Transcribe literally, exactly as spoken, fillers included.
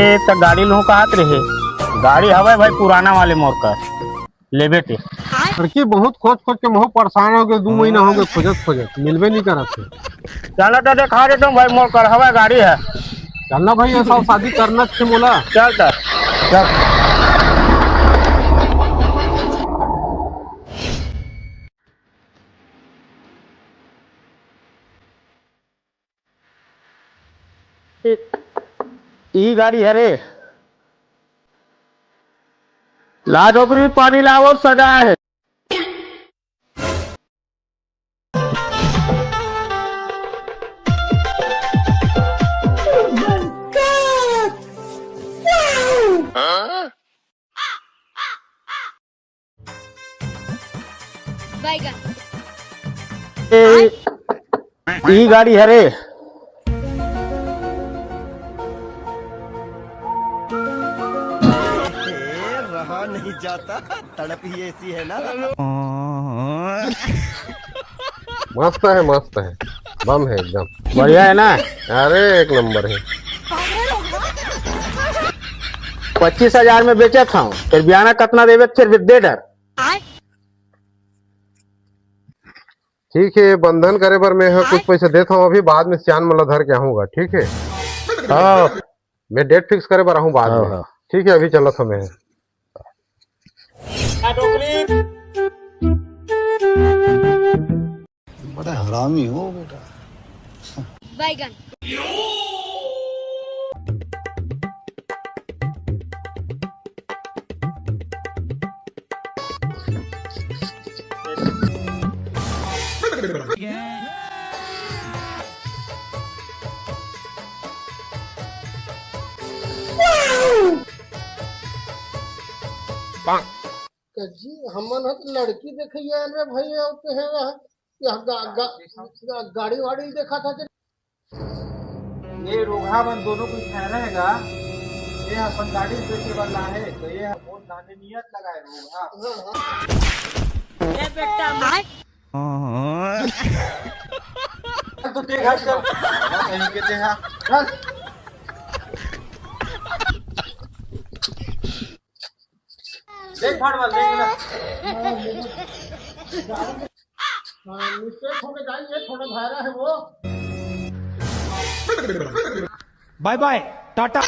ए, त गाड़ी लूँ कहत रहे। गाड़ी हवय भाई पुराना वाले मोर कर, लेबे ते। लड़की बहुत खोज खोज के महू परेशान हो गए, दू महीना हो गए खोजत खोजत, मिलबे नहीं करत है। चल त देखा देता हूँ भाई, मोर कर हवय गाड़ी है। चल ना भाई, ऐसा शादी करना थे मोला। चल त। चल। ई गाड़ी हरे। ला डोकरी पानी लाओ, सजा है। बैगन। ए, ई गाड़ी हरे। रहा नहीं जाता, तड़प ही ऐसी है ना। मस्त है, मस्त है, बम है एकदम। बढ़िया है ना? अरे, एक नंबर है। पच्चीस हजार में बेचत हूँ, फिर बियाना कतना देवे, फिर भी दे डर। ठीक है, बंधन करे बर मैं ह कुछ पैसे देत हूँ, अभी बाद में सियान मन ला धर के आहूँगा, ठीक है? हाँ। मैं डेट फिक्स करे बर आहूँ बाद हाँ, में। हाँ। ठीक है, अभी चलत हूँ मैं। बड़ा हरामी हो बेटा। बैगन। जी, हमन ह तो लड़की देखे आए रे भैया, होते हैं वहाँ। यह गा, गा, गा, गाड़ी वाड़ी देखा था कि ये रोगहा मन दोनों कुछ है रहेगा। ये अपन गाड़ी बेचे वाला है, तो ये मोर दाने नियत लगाए रोगहा। ये बेटा, चल तो देख, चल। कहीं के देख, चल। देख, फाड़ वाल, देख ना। हाँ, मिस्टेक होके जाएंगे, थोड़ा भायरा है वो। बाय बाय, टाटा।